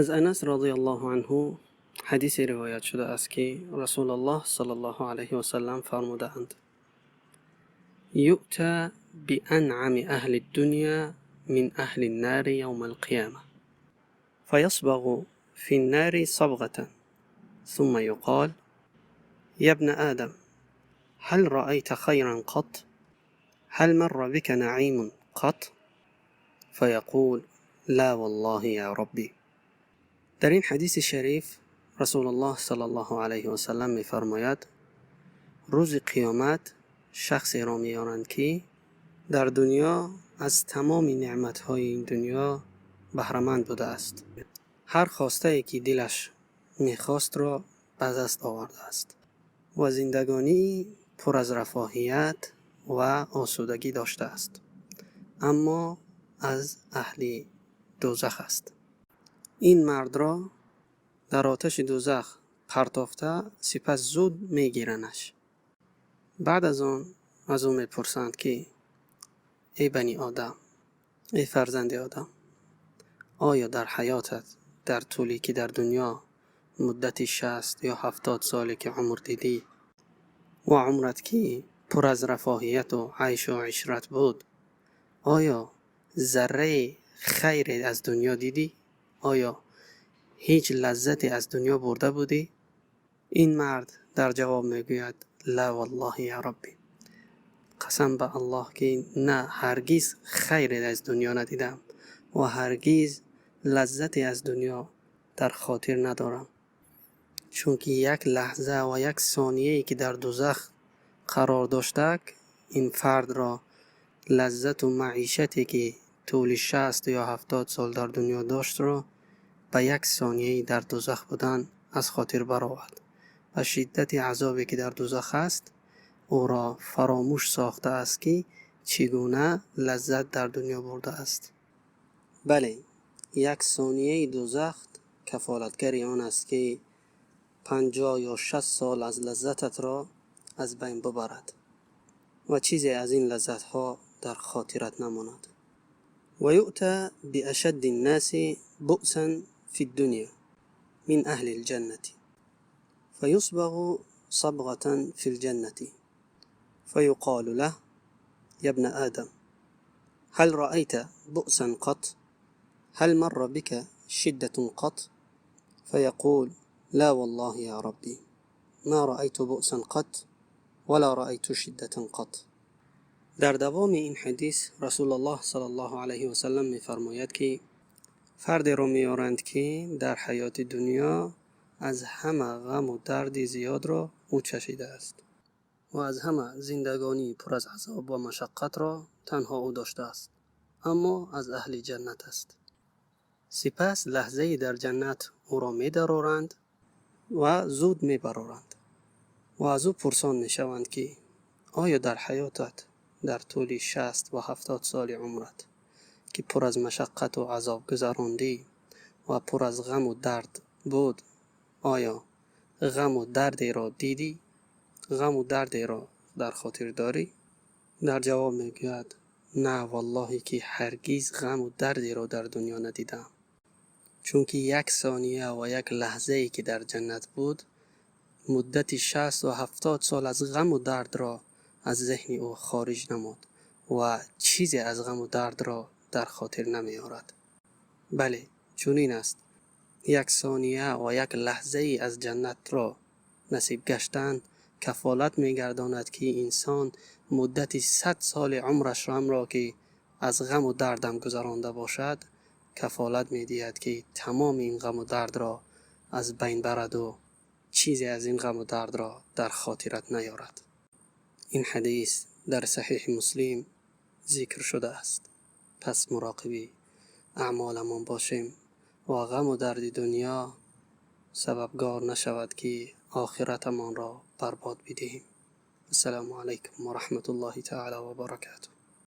Аз Анас розияллоҳу анҳу ҳадисе ривоят шудааст, ки Расулуллоҳ саллаллоҳу алайҳи васаллам фармудаанд: يؤتى بأنعم أهل الدنيا من أهل النار يوم القيامة فيصبغ في النار صبغة ثم يقال: يا ابن آدم، هل رأيت خيرا قط؟ هل مر بك نعيم قط؟ فيقول: لا والله يا ربي. Дар ин ҳадиси шариф Расулуллоҳ саллаллоҳу алайҳи васаллам мефармояд: рӯзи қиёмат шахсеро меоранд, ки дар дунё аз тамоми неъматҳои ин дунё баҳраманд будааст, ҳар хостае ки дилаш мехостро ба даст овардааст ва зиндагонии пур аз рафоҳият ва осудагӣ доштааст, аммо аз аҳли дӯзах аст. Ин мардро дар оташи дӯзах партофта, сипас зуд мегиранаш. Баъд аз он аз ӯ мепурсанд, ки эй бани одам, эй фарзанди одам, оё дар ҳаётат, дар тӯле ки дар дунё муддати 60 ё 70 соле ки умр дидӣ ва умрат ки пур аз рафоҳияту айшу ишрат буд, оё зарраи хайре аз дунё дидӣ? Оё ҳеҷ лаззате аз дунё бурда будӣ? Ин мард дар ҷавоб мегӯяд: ла валлоҳи я Робби, қасам ба Аллоҳ, ки на, ҳаргиз хайре аз дунё надидам ва ҳаргиз лаззате аз дунё дар хотир надорам, чунки як лаҳза ва як сонияе ки дар дӯзах қарор доштак, ин фардро лаззату маишате ки тӯли 60 ё 70 сол дар дунё доштро ба як сонияи дар дӯзах будан аз хотир баровард ва шиддати азобе ки дар дӯзах аст, ӯро фаромӯш сохтааст, ки чӣ гуна лаззат дар дунё бурдааст. Бале, як сонияи дӯзах кафолатгари он аст, ки 50 ё 60 сол аз лаззататро аз байн бубарад ва чизе аз ин лаззатҳо дар хотират намонад. ويؤتى بأشد الناس بؤسا في الدنيا من أهل الجنة فيصبغ صبغة في الجنة فيقال له: يا ابن آدم، هل رأيت بؤسا قط؟ هل مر بك شدة قط؟ فيقول: لا والله يا ربي، ما رأيت بؤسا قط ولا رأيت شدة قط. Дар давоми ин ҳадис Расулуллоҳ саллаллоҳу алайҳи васаллам мефармояд, ки фардеро меоранд, ки дар ҳаёти дунё аз ҳама ғаму дарди зиёдро ӯ чашидааст ва аз ҳама зиндагонии пур аз азоб ва машаққатро танҳо ӯ доштааст, аммо аз аҳли ҷаннат аст. Сипас лаҳзае дар ҷаннат ӯро медароранд ва зуд мебароранд ва аз ӯ пурсон мешаванд, ки оё дар ҳаётат, дар тӯли 60 ва 70 соли умрат, ки пур аз машаққату азоб гузарондӣ ва пур аз ғаму дард буд, оё ғаму дардеро дидӣ, ғаму дардеро дар хотир дорӣ? Дар ҷавоб мегӯяд: на валлоҳе, ки ҳаргиз ғаму дардеро дар дунё надидаам, чунки як сония ва як лаҳзае ки дар ҷаннат буд, муддати 60 ва 70 сол аз ғаму дардро аз зеҳни ӯ хориҷ намуд ва чизе аз ғаму дардро дар хотир намеорад. Бале, чунин аст: як сония ва як лаҳзае аз ҷаннатро насиб гаштан кафолат мегардонад, ки инсон муддати 100 соли умрашро, ки аз ғаму дардам гузаронда бошад, кафолат медиҳад, ки тамоми ин ғаму дардро аз байн бараду чизе аз ин ғаму дардро дар хотират наёрад. Ин ҳадис дар Саҳеҳи Муслим зикр шудааст. Пас муроқиби аъмоламон бошем ва ғаму дарди дунё сабабгор нашавад, ки охиратамонро барбод бидиҳем. Ассалому алайкум ва раҳматуллоҳи таъала ва баракатуҳ.